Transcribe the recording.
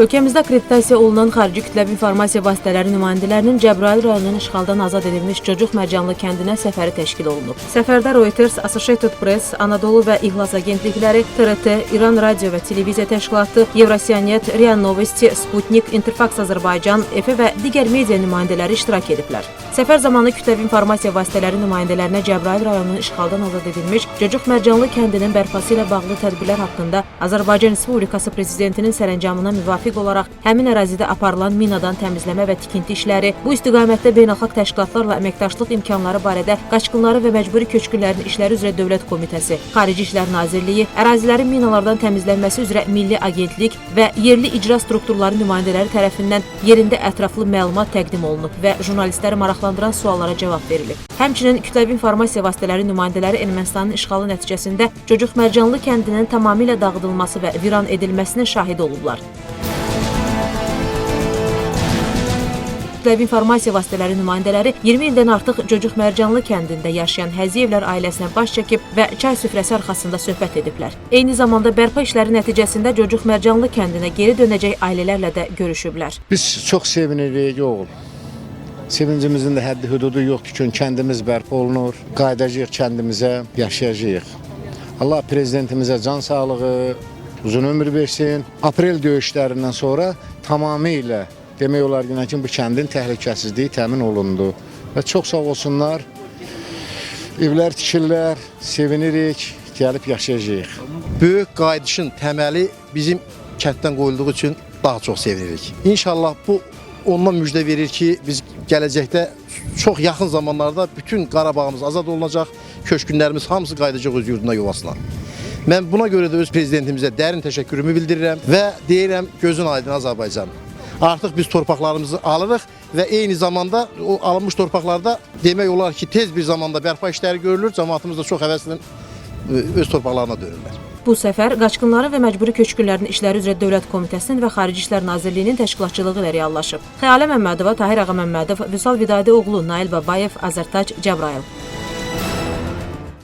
Ölkəmizdə akkreditasiya olunan xarici kütləvi informasiya vasitələri nümayəndələrinin Cəbrayıl rayonunun işğaldan azad edilmiş Cocuq Mərcanlı kəndinə səfəri təşkil olunub. Səfərdə Reuters, Associated Press, Anadolu və İhlas agentlikləri, TRT, İran Radio və Televiziya Təşkilatı, Evrasiyanet, RIA Novosti, Sputnik, Interfax Azərbaycan, EFE və digər media nümayəndələri iştirak ediblər. Səfər zamanı kütləvi informasiya vasitələri nümayəndələrinə Cəbrayıl rayonunun işğaldan azad edilmiş Cocuq Mərcanlı kəndinin bərpası ilə bağlı tədbirlər haqqında Azərbaycan Respublikası Prezidentinin sərəncamına müvafiq olaraq həmin ərazidə aparılan minadan təmizləmə və tikinti işləri, bu istiqamətdə beynəlxalq təşkilatlarla əməkdaşlıq imkanları barədə Qaçqınları və Məcburi Köçkünlərin İşləri üzrə Dövlət Komitəsi, Xarici İşlər Nazirliyi, ərazilərin minalardan təmizlənməsi üzrə Milli Agentlik və yerli icra strukturları nümayəndələri tərəfindən yerində ətraflı məlumat təqdim olunub və jurnalistləri maraqlandıran suallara cavab verilib. Həmçinin kütləvi informasiya vasitələri nümayəndələri Ermənistanın işğalı nəticəsində Cocuq Mərcanlı kəndinin tamamilə dağıdılması və viran edilməsinə şahid olublar. Kütləvi informasiya vasitələri nümayəndələri 20 ildən artıq Cocuq Mərcanlı kəndində yaşayan Həziyevlər ailəsinə baş çəkib və çay süfrəsi arxasında söhbət ediblər. Eyni zamanda bərpa işləri nəticəsində Cocuq Mərcanlı kəndinə geri dönəcək ailələrlə də görüşüblər. Biz çox sevinirik, oğul. Sevincimizin də həddi hüdudu yoxdur ki, kəndimiz bərpa olunur. Qayıdacağıq kəndimizə, yaşayacağıq. Allah prezidentimizə can sağlığı, uzun ömür versin. Aprel döyüşlərindən sonra tamamilə demək olar ki, bu kəndin təhlükəsizliyi təmin olundu. Və çox sağ olsunlar. Evlər tikirlər, sevinirik, gəlib yaşayacağıq. Böyük qayıdışın təməli bizim kənddən qoyulduğu üçün daha çox sevinirik. İnşallah bu ondan müjdə verir ki, biz gələcəkdə çox yaxın zamanlarda bütün Qarabağımız azad olunacaq, köçkünlərimiz hamısı qayıdacaq öz yurduna, yuvasına. Mən buna görə də öz prezidentimizə dərin təşəkkürümü bildirirəm və deyirəm gözün aydın Azərbaycan. Artıq biz torpaqlarımızı alırıq və eyni zamanda o alınmış torpaqlarda demək olar ki, tez bir zamanda bərpa işləri görülür. Cəmaatımız da çox həvəslə öz torpaqlarına dönürlər. Bu səfər Qaçqınların və Məcburi Köçkünlərin İşləri üzrə Dövlət Komitəsinin və Xarici İşlər Nazirliyinin təşkilatçılığı ilə reallaşıb. Xəyalə Məmmədova, Tahir Ağa Məmmədov, Vüsal Vidadi oğlu, Nail Babayev, Azərtac, Cəbrayıl.